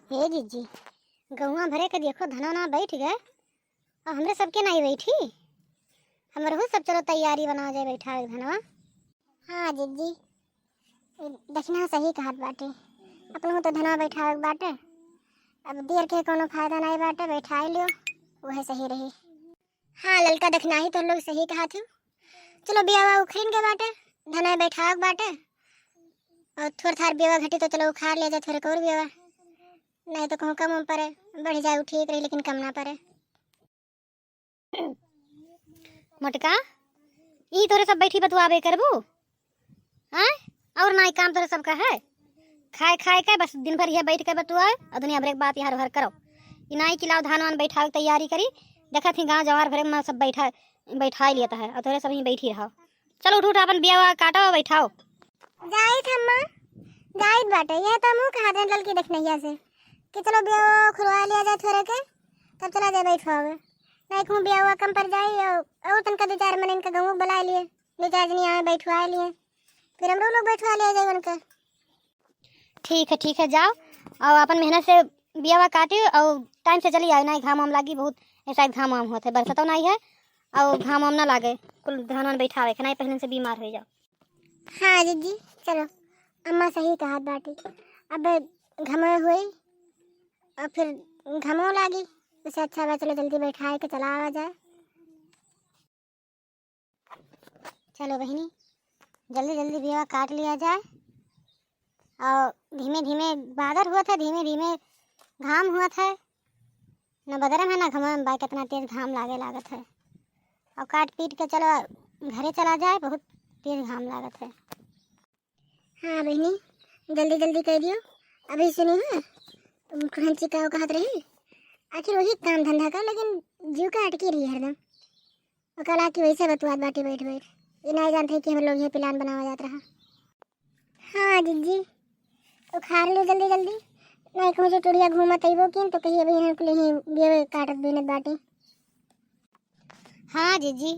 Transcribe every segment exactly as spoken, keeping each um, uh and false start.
हे जिज्जी, गौवा भरे के देखो धनवा ना बैठ गए, और हमरे सबके नाई बैठी। हमरहू सब चलो तैयारी बना जाए बैठावे के धनवा। हाँ जिज्जी, दखिना सही कहत बाटे, अपनहू तो धनवा बैठावे के बाटे। अब देर के कौनो फायदा नाई बाटे, बैठाई लियो, वह सही रही। हाँ ललका, दखिनाही तो लोग सही कहत हो। चलो बियावा उखरिन के बाटे, धनवा बैठावे के बाटे, और थोड़ थार बियावा घटी तो चलो उखाड़ लिया जाए थोड़े और बियावा, नहीं तो कहूँ कम उम पड़े, बढ़ जाए वो ठीक रही लेकिन कम ना पड़े। मोटका, ई तोरे सब बैठी बतुआबे करबू? आय? और नाई काम तोरे सबका है? खाए खाए के बस दिन भर यह बैठ के बतुआए और दुनिया भर एक बात यार भर करो। ई नाई कि लाओ धान वान बैठावे के तैयारी करी। देखत ही गाँव जवार भरे में सब बैठा, बैठा लियत है और तोरे सब ही बैठी रहो। चलो उठ उठ अपन बियावा काटो बैठाओ। जाइत हम्मा, जाइत बाटे। यह तो मुँह कहा देन ललकी दखिनहिया से कि चलो बियावा खुलवा लिया जाए थोड़े के, तब चला जाए बैठवावे। नहीं कहूँ बियावा कम पड़ जाए और, और तनका दो चार मन इनका गाँव बुला लिए, दो चार जनी आवे बैठवा लिए, फिर हमरो लोग बैठवा लिया जाए उनका। ठीक है, ठीक है, जाओ और अपन मेहनत से बियावा काटी और टाइम से चली आए, नहीं घाम वाम लागी बहुत, ऐसा घाम वाम होत है, बरसतो नहीं है और घाम वाम ना लागे, कुल धान वान बैठावे के, नहीं पहले से बीमार हो जाओ। हाँ जिज्जी, चलो, अम्मा सही कहत बाटी, अब घमो होई और फिर घमो लागी, उससे अच्छा बा चलो जल्दी बैठाए के चला आवा जाए। चलो बहिनी, जल्दी जल्दी बियावा काट लिया जाए। और धीमे धीमे बादर हुआ था, धीमे धीमे घाम हुआ था, न बदरम है ना घमम बा, कितना तेज घाम लागे लागत है। और काट पीट के चलो घरे चला जाए, बहुत तेज घाम लागत है। हाँ बहिनी, जल्दी जल्दी कह दियो। अभी सुनी है, तुम खुरंची का कहत रही, आखिर वही काम धंधा का, लेकिन जीव का अटकी रही हरदम। ओकरा कि वैसे बतुआत बाटी बैठ बैठ। ई नाय जानत है कि हम लोग ये प्लान बनावा जात रहा। हाँ जिज्जी, उखाड़ लो जल्दी जल्दी, नहीं कहूँ जो टुड़िया घूमत अइबो किन तो कहीं अभी इन्हन कुल यहीं गेवे काटत बीनत बाटी। हाँ जिज्जी,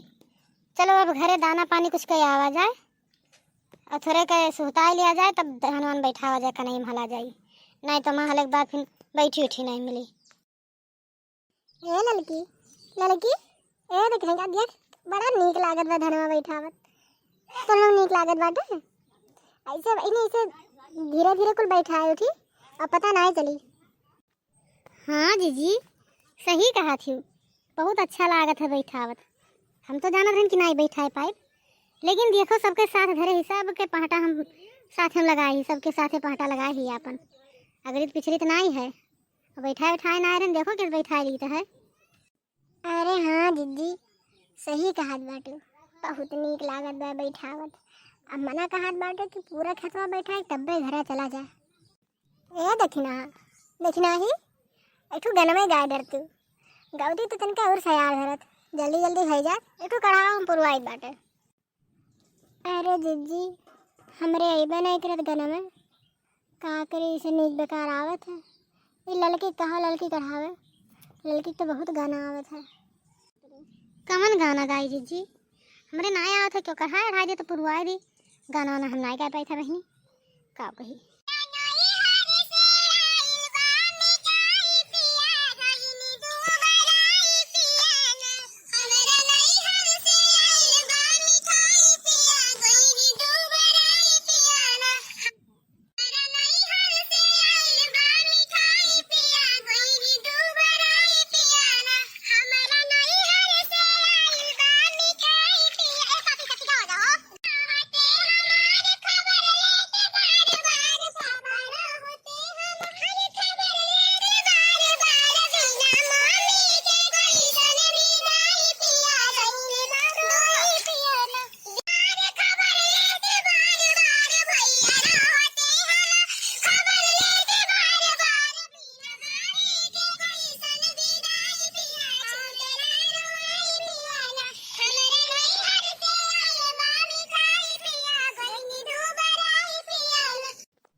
चलो अब घरे दाना पानी कुछ के आवा जाए और थोड़े के सुहताए लिया जाए, तब धान वान बैठावा जाए, कनई में हला जाई, नहीं तो महले के बाद फिर बैठी उठी नहीं मिली। ए ललकी, ललकी, ए देख रही देख, बड़ा नीक लागत बा धनवा बैठावत। तोहरो नीक लागत बाटे? ऐसे, इन्हें ऐसे धीरे धीरे कुल बैठाए उठी, अब पता नाय चली। हाँ जिज्जी, सही कहा थी, बहुत अच्छा लागत है बैठावत। हम तो जानत रहन कि नाय बैठाए पाइब, लेकिन देखो सबके साथ धरे ही, सबके पहटा हम साथ हम लगाए ही, सबके साथे पहटा लगाए ही आपन। अगरी तो पिछरी तो नाय है, बैठाए उठाए ना रहन, देखो किस बैठाए ली तो है। अरे हाँ जिज्जी, सही कहत बाटू, बहुत नीक लागत बा बैठावत। अब मना कहत बाटू कि पूरा खेतवा बैठाए तब्बे घरा चला जा। ए दखिना, दखिना ही, एक ठो गनवे गाय डर तू। गौती तो तनका और सयार धरत, जल्दी जल्दी भई जात, एक ठो कढ़ावा हम पुरवाइत बाटे। अरे जिज्जी, हमरे अइबे नाई करत गनवा। का करी, इसे नीक बेकार आवत है। ई ललकी कहाँ ललकी कढ़ावे? ललकी तो बहुत गाना आवत है। कवन गाना गाई जिज्जी? हमरे नाई आवत है, क्यों कढ़ाए अढ़ाई दे तो पुरवाए दी। गाना वाना हम नाई गा पाई था बहिनी। का कही?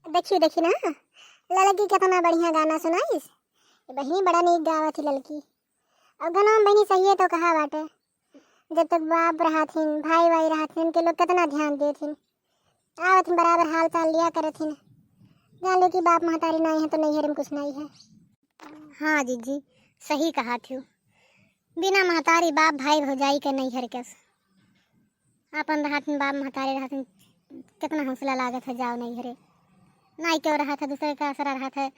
देखी, देखी ना, ललकी कितना बढ़िया गाना सुनाइस। बहिनी बड़ा नीक गावत ही ललकी। अब गाना में बहिनी सही है तो कहा बाटे, जब तक बाप रहत हिन, भाई वाई रहत हिन, उनके लोग कितना ध्यान देत हिन, आवत हिन बराबर हाल चाल लिया करत हिन। जान लो कि बाप महतारी नाई है तो नैहर में कुछ नाई है। हाँ जिज्जी, सही कहा थी। बिना महतारी बाप भाई भौजाई के नैहर के स-, अपन रहत में बाप महतारी रहत में कितना हौसला लागत है, जाओ नैहरे। नाई क्यों रहत है, दूसरे का असरा रहत है,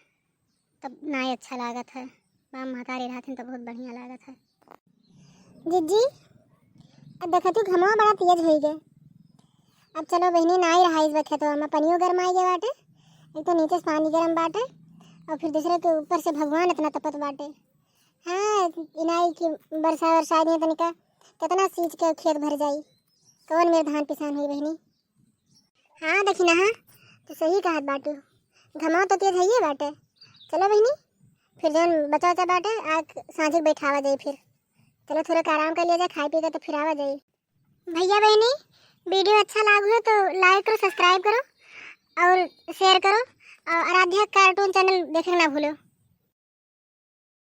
तब नाई अच्छा लागत है। बाप महतारी रहत हैं तो बहुत बढ़िया लागत है। जिज्जी, अब देखा तू घमवा बड़ा तेज होई गए। अब चलो बहिनी, नाई रहा इस बा खेतवा में, पनियो गरमाई गए बाटे। एक तो नीचे से पानी गरम बाटे और फिर दूसरे के ऊपर से भगवान इतना तपत बाटे। हाँ, इनाई की बरसा बरसा दिए तनिका, कितना सींच के खेत भर जाई, कौन मेर धान पिसान होई बहिनी। हाँ दखिनहा, तू सही कहत बाटू, घमवा तो तेज हइये बाटे। चलो बहिनी, फिर जौन बचा उचा बाटे, आज सांझे के बैठावा जाई फिर। चलो थोड़ा आराम कर लिया जाए, खाए पी के तो फिर आवा जाई। भैया बहिनी, वीडियो अच्छा लागू है तो like करो, subscribe करो और share करो और आराध्या cartoon channel देखे ना भूलो।